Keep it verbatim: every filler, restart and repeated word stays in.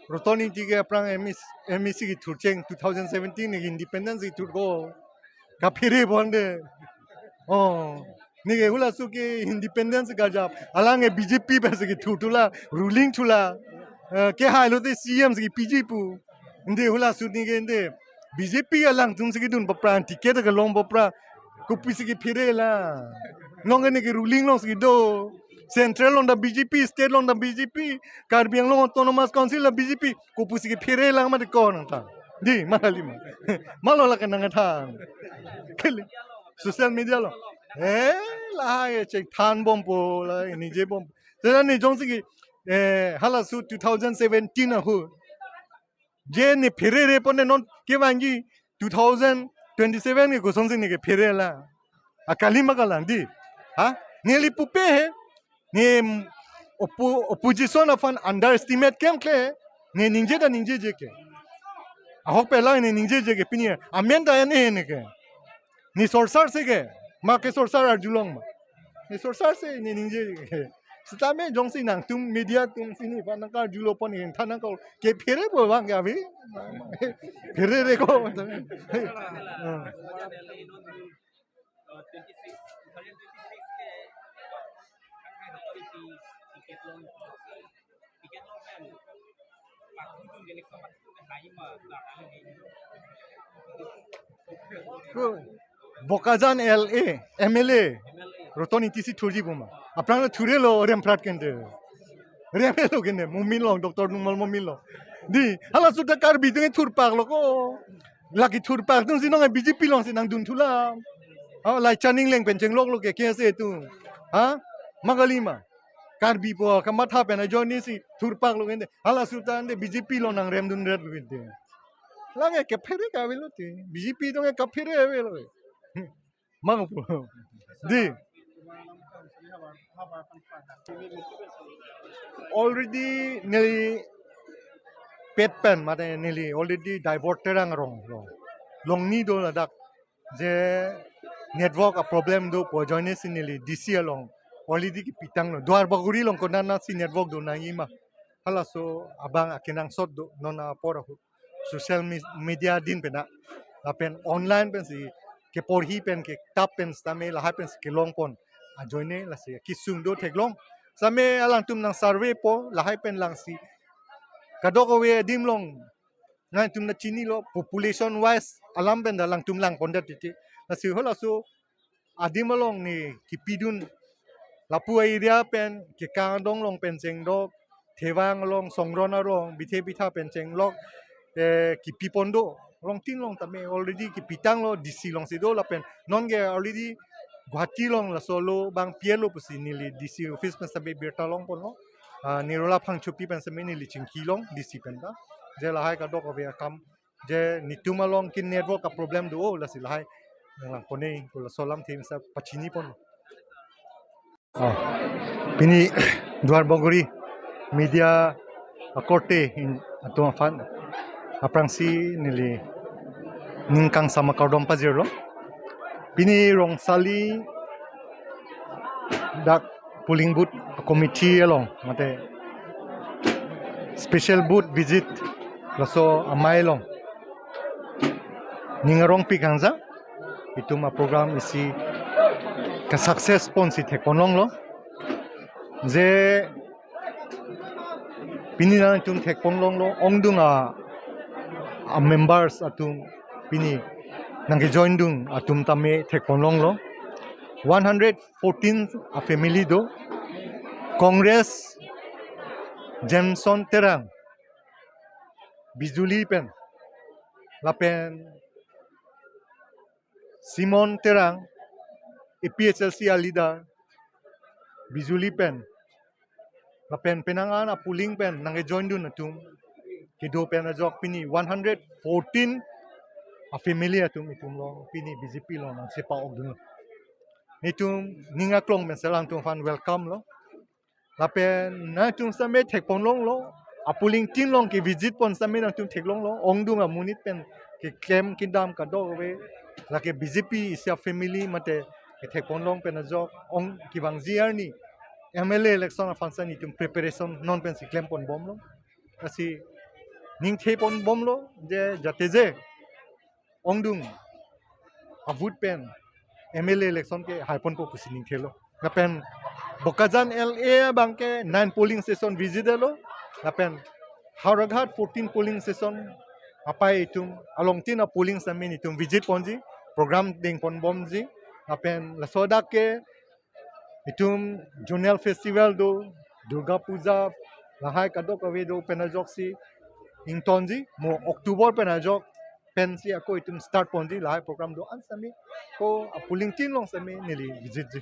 Roton Engti ke aphrang M A C, M A C kethur cheng two thousand seventeen ne independence kethur ko. Kaphere bonde. Oh. Neke halaso ke independence kajap. Alang ke B J P pensi kethur thu la, ruling thu la. Eh, kehai lote C M si P G pu. Nde halaso neke nde. B J P alangtum si kedun papran ticket kelong papra. Kopisi kephere la. Nonke neke ruling alongsi do. Central along ta B J P, state along ta B J P, Karbi Anglong Autonomous Council ta B J P, kopisi kephere lang mati ko nangthan. Di, ma kali ma. Malo la kenang than. Kali. Social media along. Eh, lahai chekthan bompo, lahai ningje bompo. Tena ne jongsi ke, eh, halaso two thousand seventeen ahut. Je ne pherere pon ne non kevangji two thousand twenty-seven ke kosonsi neke phere la. Akali ma kalang di. Ha? Neli pupe he. Ne oppo-, opposition aphan underestimate klemkle. Ne ningje ta ningjeje ke. Ahok pelang ne ningjeje ke pini. Amen ta en e neke. Ne sorsar se ke. Ma ke sorsar arjulong ma. Ne sorsar se ne ningjeje ke. Sitame jongsi nangtum media atum si nephan nangkarjulo pon ne than nangkok. Kephere po bang ke abi. Pherere ko. Bokajan L A, M L A, Roton Engti si thurji buma. Aphrang le thurelo Remprat kente. Remelo kente, Momin along, Doctor Numal Momin along. Di, halaso ta Karbi atum thurpak lo ko. Lake thurpak atum si nonke B J P alongsi nangdun thu la. Ha, Laichan Engleng pen chenglok lo ke K S A atum. Ha? Ma kali ma. Karbi po kamatha pen ajoine si thurpak lo kente. Halaso ta nde B J P along nangremdunret lo kente. Lake kephere ke avelo te. B J P atum ke kaphere avelo. Mangpo. Di. Already neli pet pen mate neli already Daibor Terang arong lo. Longni do ladak. Je network a problem do pu ajoine si neli D C along already kepitanglo. Duarbagori along konatsi network do nangji ma. Halaso abang akenangsot do non apor ahut. Social me-, media din pen a. Lapen online pensi keporhi pen ke tap pen sitame lahai pensi kelong pon. Ajoine lasi kesung do theklong. Sitame alangtum nang survey po lahai pen langsi. Kadokave adim along nangtum nangchinilo population wise alam pen ta alangtum lang pondet titi. Lasi halaso adim along ne kepidun lapu area pen kekang adong along pen chengdok, Thevang along, Songron arong, Bithe Bitha pen chenglok, eh, kepi pon do. Rongtin along tame already kepitanglo D C alongsi do lapen nonke already Guwahati along laso lo bang P L O pusi neli D C office pen sitame birta long ponlo. Ah, Nirola Phangchopi pen sitame neli chingkilong D C pen ta. Je lahai kadokave akam je netum along ke network a problem do lasi lahai nanglang pon-e pu laso alamthe mesa pachini pon. Oh, pini Duarbagori media akorte in atum aphan aphrangsi neli ning kangsam akardom pajirlo. Pini Rongsali dak polling booth committee along mate special booth visit laso amei along ning arongpik hangja itum aprogram isi ke success ponsi thekpon longlo. Je pini nangtum thekpon longlo ongdung a, a members atum pini nangkejoindun atum tame thekpon longlo. One hundred fourteen a family do. Congress Jameson Terang Bijuli pen lapen Simon Terang A P H L C a leader Bijuli pen lapen penang an a polling pen nangkejoindun atum kedo pen ajok pini one hundred fourteen a family atum itum along pini B J P along nangsepa-okdun. Netum ning aklong pen si alangtum aphan welcome lo. Lapen nangtum sitame thekpon longlo. A polling tin along ke visit pon sitame nangtum theklonglo. Ongdung amonit pen keklem kedam kadokave lake B J P isi a family mate kethekpon long pen ajok ong kevangji arni M L A election aphan si netum preparation non pensi klem pon bomlo. Lasi ningthe pon bomlo je jate je ongdung avote pen M L A election ke hai ponpo pusi ningthelo. Lapen Bokajan L A abang ke nine polling station visit lo. Lapen Howraghat fourteen polling station apai itum along tin a polling sami itum visit ponji, program ding pon bomji. Lapen laso dak ke itum zonal festival do, Durga Puja, lahai kadokave do pen ajoksi ingtonji, mo October pen ajok pensi ako itum start ponji, lahai program do-an sami ko a polling tin along sami neli visit ji.